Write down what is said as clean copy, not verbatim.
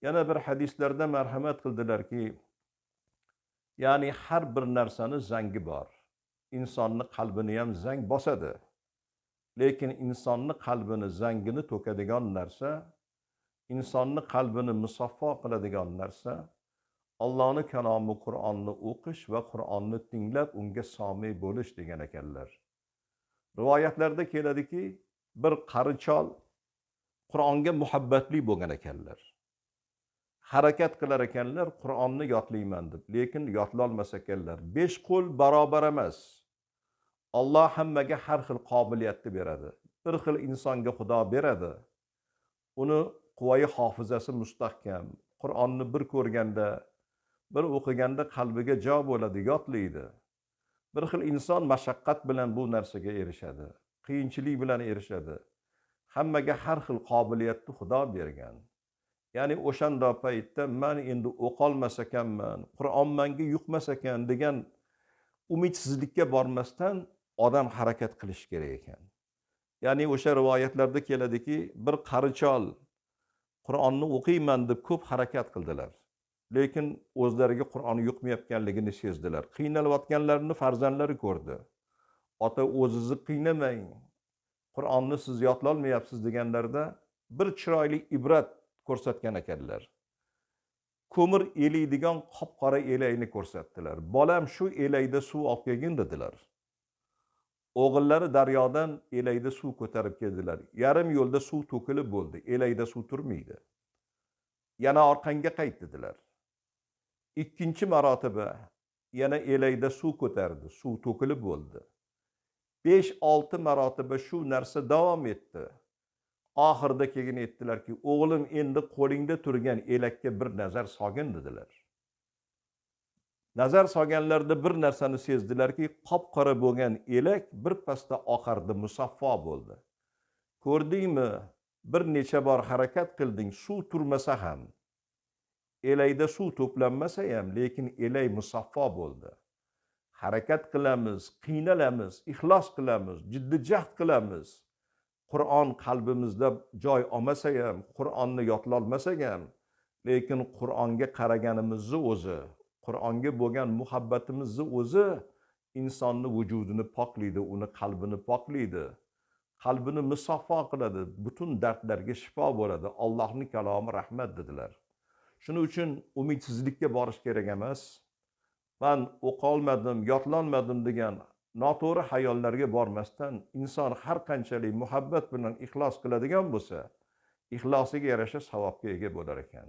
Yana bir hadislarda marhamat qildilarki, ya'ni har bir narsani zangi bor. Insonni qalbini ham zang bosadi. Lekin insonni qalbini zangini to'kadigan narsa, insonni qalbini musaffo qiladigan narsa Allohning kalomi Qur'onni o'qish va Qur'onni tinglab unga somi bo'lish degan ekanlar. Rivoyatlarda keladiki, bir qari chol Qur'onga muhabbatli bo'lgan ekanlar. Harakat qilar ekanlar, Qur'onni yodlayman deb, lekin yodlolmas ekanlar. 5 qo'l barobar emas. Alloh hammaga har xil qobiliyatni beradi. Bir xil insonga Xudo beradi. Uni quvvai hofizasi mustahkam. Qur'onni bir ko'rganda, bir o'qiganda qalbiga jo bo'ladi, yodlaydi. Bir xil inson mashaqqat bilan bu narsaga erishadi, qiyinchilik bilan erishadi. Hammaga har xil qobiliyatni Xudo bergan. Ya'ni o'shanda paytda men endi o'qolmas ekanman, Qur'on menga yuqmas ekan degan umidsizlikka bormasdan odam harakat qilish kerak ekan. Ya'ni o'sha rivoyatlarda keladiki, bir qari chol Qur'onni o'qiyman deb ko'p harakat qildilar. Lekin o'zlariga Qur'on yuqmayotganligini sezdilar. Qiynalayotganlarini farzandlari ko'rdi. Ota, o'zingizni qiynamang, Qur'onni siz yodlolmayapsiz deganlarida bir chiroyli ibrat ko'rsatgan ekanlar. Ko'mir eliydigan qop-qora elakni ko'rsatdilar. Bolam, shu elakda suv olib kelgin dedilar. O'g'illari daryodan elakda suv ko'tarib keldilar. Yarim yo'lda suv to'kilib bo'ldi. Elakda suv turmaydi. Yana orqangga qayt dedilar. Ikkinchi marotaba yana elakda suv ko'tardi, suv to'kilib bo'ldi. 5-6 marotaba shu narsa davom etdi. Oxirida keyin aytdilarki, o'g'lim, endi qo'lingda turgan elakka bir nazar solgin dedilar. Nazar solganlarida bir narsani sezdilarki, qop-qora bo'lgan elak bir pasda oqardi, musaffo bo'ldi. Ko'rdingmi, bir necha bor harakat qilding, suv turmasa ham, elakda suv to'planmasa ham, lekin elak musaffo bo'ldi. Harakat qilamiz, qiynalamiz, ixlos qilamiz, jiddiy jahd qilamiz. Qur'on qalbimizda joy olmasa ham, Qur'onni yodlolmasak ham, lekin Qur'onga qaraganimizni o'zi, Qur'onga bo'lgan muhabbatimizni o'zi insonni vujudini poklaydi, uni qalbini poklaydi, qalbini musaffo qiladi, butun dardlarga shifo bo'ladi. Allohning kalomi rahmat dedilar. Shuning uchun umidsizlikka borish kerak emas. Men o'qolmadim, yodlolmadim degan noto'g'ri hayollarga bormasdan inson har qanchalik muhabbat bilan ixlos qiladigan bo'lsa, ixlosiga yarasha savobga ega bo'lar ekan.